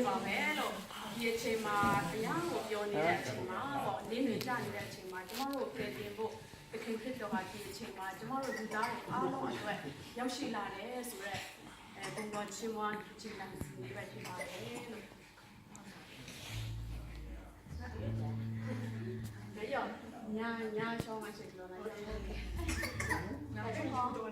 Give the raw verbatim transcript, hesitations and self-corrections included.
ပါမယ်လို့ ဒီအချိန်မှာ ဘုရားကိုပြောနေတဲ့အချိန်မှာပေါ့ လင်းတွေကျနေတဲ့အချိန်မှာ ကျမတို့ကယ်တင်ဖို့ သခင်ခရစ်တော်ဟာ ဒီအချိန်မှာ ကျမတို့လူသားတွေအားလုံးအတွက် ရောက်ရှိလာတယ်ဆိုတော့ အဲ ပုံတော်ချီးမွမ်းခြင်းတန်စီလေးပဲဖြစ်ပါတယ်လို့။ ဒါကြောင့် ည ညချောင်းမရှိလို့လား။ ညချောင်း။